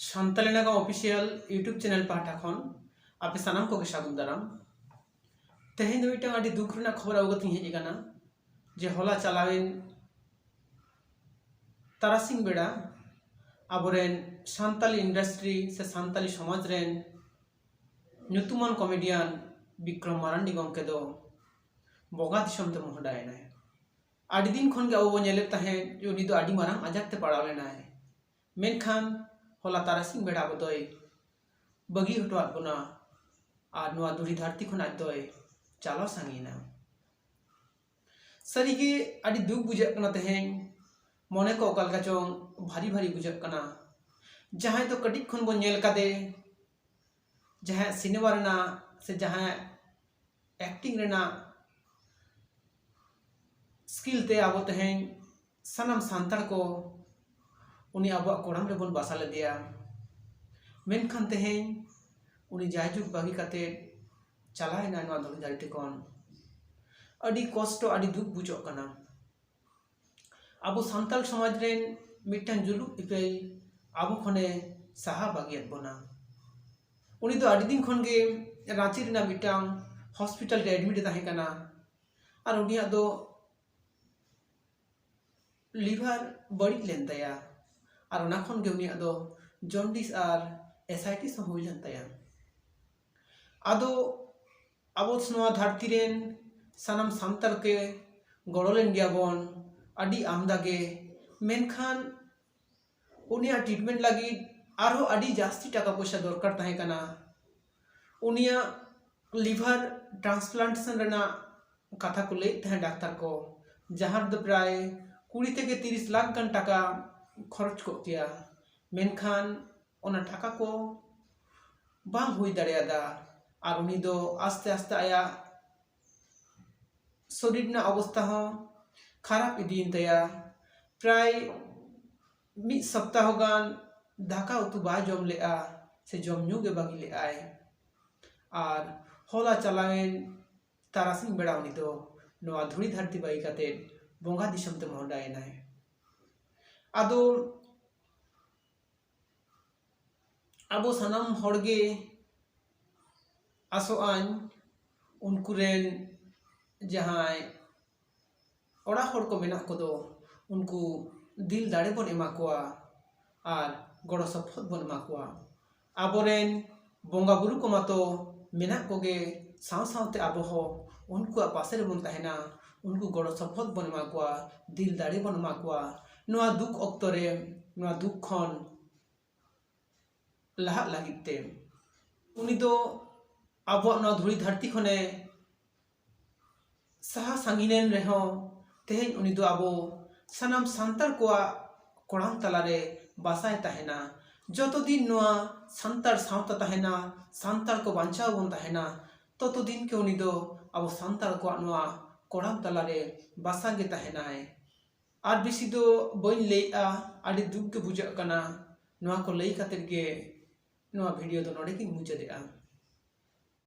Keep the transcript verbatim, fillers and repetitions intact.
ᱥᱟᱱᱛᱟᱞᱤ ᱱᱟᱜᱟᱢ official YouTube channel ᱯᱟᱦᱴᱟ ᱠᱷᱚᱱ ᱟᱯᱮ ᱥᱟᱱᱟᱢ ᱠᱚᱜᱮ ᱥᱟᱹᱜᱩᱱ ᱫᱟᱨᱟᱢ᱾ ᱛᱮᱦᱮᱧ ᱫᱚ ᱢᱤᱫᱴᱟᱝ ᱟᱹᱰᱤ ᱫᱩᱠ ᱨᱮᱱᱟᱜ ᱠᱷᱚᱵᱚᱨ ᱟᱹᱜᱩ ᱠᱟᱛᱮᱧ ᱦᱮᱡ ᱟᱠᱟᱱᱟ ᱡᱮ ᱦᱚᱞᱟ ᱪᱟᱞᱟᱣᱮᱱ ᱛᱟᱨᱟᱥᱤᱧ ᱵᱮᱲᱟ ᱟᱵᱚᱨᱮᱱ ᱥᱟᱱᱛᱟᱞᱤ ᱤᱱᱰᱟᱥᱴᱨᱤ ᱥᱮ ᱥᱟᱱᱛᱟᱞᱤ ᱥᱚᱢᱟᱡᱽ ᱨᱮᱱ ᱧᱩᱛᱩᱢᱟᱱ ᱠᱚᱢᱮᱰᱤᱭᱟᱱ ᱵᱤᱠᱨᱚᱢ ᱢᱟᱨᱟᱱᱰᱤ ᱜᱚᱢᱠᱮ ᱫᱚ ᱵᱚᱸᱜᱟ ᱫᱤᱥᱚᱢ ᱛᱮ ᱢᱚᱦᱰᱟᱭᱮᱱᱟᱭ᱾ ᱟᱹᱰᱤ ᱫᱤᱱ ᱠᱷᱚᱱ ᱜᱮ ᱟᱵᱚ ᱵᱚᱱ ᱧᱮᱞᱮᱫ ᱛᱟᱦᱮᱸᱫ ᱡᱮ ᱩᱱᱤ ᱫᱚ ᱟᱹᱰᱤ ᱢᱟᱨᱟᱝ ᱟᱡᱟᱨ ᱛᱮ ᱯᱟᱲᱟᱣ ᱞᱮᱱᱟᱭ᱾ ᱢᱮᱱᱠᱷᱟᱱ ᱦᱚᱞᱟ ᱛᱟᱨᱟᱥᱤᱧ ᱵᱮᱲᱟ ᱟᱵᱚ ᱫᱚᱭ ᱵᱟᱹᱜᱤ ᱦᱚᱴᱚᱣᱟᱫ ᱵᱚᱱᱟ ᱟᱨ ᱱᱚᱣᱟ ᱫᱷᱩᱲᱤ ᱫᱷᱟᱹᱨᱛᱤ ᱠᱷᱚᱱ ᱟᱡ ᱫᱚᱭ ᱪᱟᱞᱟᱣ ᱥᱟᱺᱜᱤᱧᱮᱱᱟ᱾ ᱥᱟᱹᱨᱤᱜᱮ ᱟᱹᱰᱤ ᱫᱩᱠ ᱵᱩᱡᱷᱟᱹᱜ ᱠᱟᱱᱟ ᱛᱮᱦᱮᱧ᱾ ᱢᱚᱱᱮ ᱠᱚ ᱚᱠᱟ ᱞᱮᱠᱟ ᱪᱚᱝ ᱵᱷᱟᱨᱤ ᱵᱷᱟᱨᱤ ᱵᱩᱡᱷᱟᱹᱜ ᱠᱟᱱᱟ᱾ ᱡᱟᱦᱟᱸᱭ ᱫᱚ ᱠᱟᱹᱴᱤᱡ ᱠᱷᱚᱱ ᱵᱚᱱ ᱧᱮᱞ ᱠᱟᱫᱮ, ᱡᱟᱦᱟᱸᱭᱟᱜ ᱥᱤᱱᱮᱢᱟ ᱨᱮᱱᱟᱜ ᱥᱮ ᱡᱟᱦᱟᱸᱭᱟᱜ ᱮᱠᱴᱤᱝ ᱨᱮᱱᱟᱜ ᱥᱠᱤᱞ ᱛᱮ ᱟᱵᱚ ᱛᱮᱦᱮᱧ ᱥᱟᱱᱟᱢ ᱥᱟᱱᱛᱟᱲ ᱠᱚ ᱩᱱᱤ ᱟᱵᱚᱣᱟᱜ ᱠᱚᱲᱟᱢ ᱨᱮᱵᱚᱱ ᱵᱟᱥᱟ ᱞᱮᱫᱮᱭᱟ᱾ ᱢᱮᱱᱠᱷᱟᱱ ᱛᱮᱦᱮᱧ ᱩᱱᱤ ᱡᱟᱭᱡᱩᱜᱽ ᱵᱟᱹᱜᱤ ᱠᱟᱛᱮ ᱪᱟᱞᱟᱣ ᱮᱱᱟᱭ ᱱᱚᱣᱟ ᱫᱷᱩᱲᱤ ᱫᱷᱟᱹᱨᱛᱤ ᱠᱷᱚᱱ᱾ ᱟᱹᱰᱤ ᱠᱚᱥᱴᱚ, ᱟᱹᱰᱤ ᱫᱩᱠ ᱵᱩᱡᱷᱟᱹᱜ ᱠᱟᱱᱟ᱾ ᱟᱵᱚ ᱥᱟᱱᱛᱟᱲ ᱥᱚᱢᱟᱡᱽ ᱨᱮᱱ ᱢᱤᱫᱴᱟᱝ ᱡᱩᱞᱩᱜ ᱤᱯᱤᱞ ᱟᱵᱚ ᱠᱷᱚᱱᱮ ᱥᱟᱦᱟ ᱵᱟᱹᱜᱤᱭᱟᱫ ᱵᱚᱱᱟ᱾ ᱩᱱᱤ ᱫᱚ ᱟᱹᱰᱤ ᱫᱤᱱ ᱠᱷᱚᱱ ᱜᱮ ᱨᱟᱸᱪᱤ ᱨᱮᱱᱟᱜ ᱢᱤᱫᱴᱟᱝ ᱦᱚᱥᱯᱤᱴᱟᱞ ᱨᱮ ᱮᱰᱢᱤᱴ ᱮ ᱛᱟᱦᱮᱸ ᱠᱟᱱᱟ᱾ ᱟᱨ ᱩᱱᱤᱭᱟᱜ ᱫᱚ ᱞᱤᱵᱷᱟᱨ ᱵᱟᱹᱲᱤᱡ ᱞᱮᱱ ᱛᱟᱭᱟ᱾ ᱟᱨ ᱚᱱᱟ ᱠᱷᱚᱱ ᱜᱮ ᱩᱱᱤᱭᱟᱜ ᱫᱚ ᱡᱚᱱᱰᱤᱥ ᱟᱨ ᱮᱥᱟᱭᱴᱤᱥ ᱦᱚᱸ ᱦᱩᱭ ᱞᱮᱱ ᱛᱟᱭᱟ᱾ ᱟᱫᱚ ᱟᱵᱚ ᱱᱚᱣᱟ ᱫᱷᱟᱹᱨᱛᱤ ᱨᱮᱱ ᱥᱟᱱᱟᱢ ᱥᱟᱱᱛᱟᱲ ᱠᱚ ᱜᱚᱲᱚ ᱞᱮᱱ ᱜᱮᱭᱟ ᱵᱚᱱ ᱟᱹᱰᱤ ᱟᱢᱫᱟ ᱜᱮ᱾ ᱢᱮᱱᱠᱷᱟᱱ ᱩᱱᱤᱭᱟᱜ ᱴᱨᱤᱴᱢᱮᱱᱴ ᱞᱟᱹᱜᱤᱫ ᱟᱨᱦᱚᱸ ᱟᱹᱰᱤ ᱡᱟᱹᱥᱛᱤ ᱴᱟᱠᱟ ᱯᱚᱭᱥᱟ ᱫᱚᱨᱠᱟᱨ ᱛᱟᱦᱮᱸ ᱠᱟᱱᱟ᱾ ᱩᱱᱤᱭᱟᱜ ᱞᱤᱵᱷᱟᱨ ᱴᱨᱟᱱᱥᱯᱞᱟᱱᱴᱮᱥᱚᱱ ᱨᱮᱱᱟᱜ ᱠᱟᱛᱷᱟ ᱠᱚ ᱞᱟᱹᱭᱮᱫ ᱛᱟᱦᱮᱸᱫ ᱰᱟᱠᱛᱟᱨ ᱠᱚ, ᱡᱟᱦᱟᱸ ᱨᱮᱫᱚ ᱯᱨᱟᱭ ᱠᱩᱲᱤ ᱛᱷᱮᱠᱮ ᱛᱤᱨᱤᱥ ᱞᱟᱠᱷ ᱜᱟᱱ ᱴᱟᱠᱟ ᱠᱷᱚᱨᱚᱪ ᱠᱚᱜ ᱠᱮᱭᱟ᱾ ᱢᱮᱱᱠᱷᱟᱱ ᱚᱱᱟ ᱴᱟᱠᱟ ᱠᱚ ᱵᱟᱝ ᱦᱩᱭ ᱫᱟᱲᱮᱭᱟᱫᱟ᱾ ᱟᱨ ᱩᱱᱤ ᱫᱚ ᱟᱥᱛᱮ ᱟᱥᱛᱮ ᱟᱭᱟᱜ ᱥᱚᱨᱤᱨ ᱨᱮᱱᱟᱜ ᱚᱵᱚᱥᱛᱷᱟ ᱦᱚᱸ ᱠᱷᱟᱨᱟᱯ ᱤᱫᱤᱭᱮᱱ ᱛᱟᱭᱟ᱾ ᱯᱨᱟᱭ ᱢᱤᱫ ᱥᱚᱯᱛᱟᱦᱚ ᱜᱟᱱ ᱫᱟᱠᱟ ᱩᱛᱩ ᱵᱟᱭ ᱡᱚᱢ ᱞᱮᱜᱼᱟ, ᱥᱮ ᱡᱚᱢ ᱧᱩ ᱜᱮ ᱵᱟᱹᱜᱤ ᱞᱮᱜᱼᱟᱭ᱾ ᱟᱨ ᱦᱚᱞᱟ ᱪᱟᱞᱟᱣᱮᱱ ᱛᱟᱨᱟᱥᱤᱧ ᱵᱮᱲᱟ ᱩᱱᱤ ᱫᱚ ᱱᱚᱣᱟ ᱫᱷᱩᱲᱤ ᱫᱷᱟᱹᱨᱛᱤ ᱵᱟᱹᱜᱤ ᱠᱟᱛᱮ ᱵᱚᱸᱜᱟ ᱫᱤᱥᱚᱢ ᱛᱮ ᱢᱚᱦᱰᱟᱭᱮᱱᱟᱭ᱾ ᱟᱫᱚ ᱟᱵᱚ ᱥᱟᱱᱟᱢ ᱦᱚᱲ ᱜᱮ ᱟᱥᱚᱜ ᱟᱹᱧ ᱩᱱᱠᱩ ᱨᱮᱱ ᱡᱟᱦᱟᱸᱭ ᱚᱲᱟᱜ ᱦᱚᱲ ᱠᱚ ᱢᱮᱱᱟᱜ ᱠᱚᱫᱚ ᱩᱱᱠᱩ ᱫᱤᱞ ᱫᱟᱲᱮ ᱵᱚᱱ ᱮᱢᱟ ᱠᱚᱣᱟ ᱟᱨ ᱜᱚᱲᱚ ᱥᱚᱯᱚᱦᱚᱫ ᱵᱚᱱ ᱮᱢᱟ ᱠᱚᱣᱟ᱾ ᱟᱵᱚᱨᱮᱱ ᱵᱚᱸᱜᱟ ᱵᱩᱨᱩ ᱠᱚ ᱢᱟᱛᱚ ᱢᱮᱱᱟᱜ ᱠᱚᱜᱮ, ᱥᱟᱶ ᱥᱟᱶᱛᱮ ᱟᱵᱚ ᱦᱚᱸ ᱩᱱᱠᱩᱣᱟᱜ ᱯᱟᱥᱮ ᱨᱮᱵᱚᱱ ᱛᱟᱦᱮᱱᱟ, ᱩᱱᱠᱩ ᱜᱚᱲᱚ ᱥᱚᱯᱚᱦᱚᱫ ᱵᱚᱱ ᱮᱢᱟ ᱠᱚᱣᱟ, ᱫᱤᱞ ᱫᱟᱲᱮ ᱵᱚᱱ ᱮᱢᱟ ᱠᱚᱣᱟ᱾ ᱱᱚᱣᱟ ᱫᱩᱠ ᱚᱠᱛᱚ ᱨᱮ ᱱᱚᱣᱟ ᱫᱩᱠ ᱠᱷᱚᱱ ᱞᱟᱦᱟᱜ ᱞᱟᱹᱜᱤᱫ ᱛᱮ᱾ ᱩᱱᱤ ᱫᱚ ᱟᱵᱚᱣᱟᱜ ᱱᱚᱣᱟ ᱫᱷᱩᱲᱤ ᱫᱷᱟᱹᱨᱛᱤ ᱠᱷᱚᱱᱮ ᱥᱟᱦᱟ ᱥᱟᱺᱜᱤᱧ ᱮᱱ ᱨᱮᱦᱚᱸ, ᱛᱮᱦᱮᱧ ᱩᱱᱤ ᱫᱚ ᱟᱵᱚ ᱥᱟᱱᱟᱢ ᱥᱟᱱᱛᱟᱲ ᱠᱚᱣᱟᱜ ᱠᱚᱲᱟᱢ ᱛᱟᱞᱟᱨᱮ ᱵᱟᱥᱟᱭ ᱛᱟᱦᱮᱱᱟ᱾ ᱡᱚᱛᱚ ᱫᱤᱱ ᱱᱚᱣᱟ ᱥᱟᱱᱛᱟᱲ ᱥᱟᱶᱛᱟ ᱛᱟᱦᱮᱱᱟ, ᱥᱟᱱᱛᱟᱲ ᱠᱚ ᱵᱟᱧᱪᱟᱣ ᱵᱚᱱ ᱛᱟᱦᱮᱱᱟ, ᱛᱚᱛᱚ ᱫᱤᱱ ᱜᱮ ᱩᱱᱤ ᱫᱚ ᱟᱵᱚ ᱥᱟᱱᱛᱟᱲ ᱠᱚᱣᱟᱜ ᱱᱚᱣᱟ ᱠᱚᱲᱟᱢ ᱛᱟᱞᱟᱨᱮ ᱵᱟᱥᱟ ᱜᱮ ᱛᱟᱦᱮᱱᱟᱭ᱾ ᱟᱨ ᱵᱮᱥᱤ ᱫᱚ ᱵᱟᱹᱧ ᱞᱟᱹᱭᱮᱜᱼᱟ, ᱟᱹᱰᱤ ᱫᱩᱠ ᱜᱮ ᱵᱩᱡᱷᱟᱹᱜ ᱠᱟᱱᱟ᱾ ᱱᱚᱣᱟ ᱠᱚ ᱞᱟᱹᱭ ᱠᱟᱛᱮᱫ ᱜᱮ ᱱᱚᱣᱟ ᱵᱷᱤᱰᱤᱭᱳ ᱫᱚ ᱱᱚᱰᱮ ᱜᱤᱧ ᱢᱩᱪᱟᱹᱫᱮᱜᱼᱟ᱾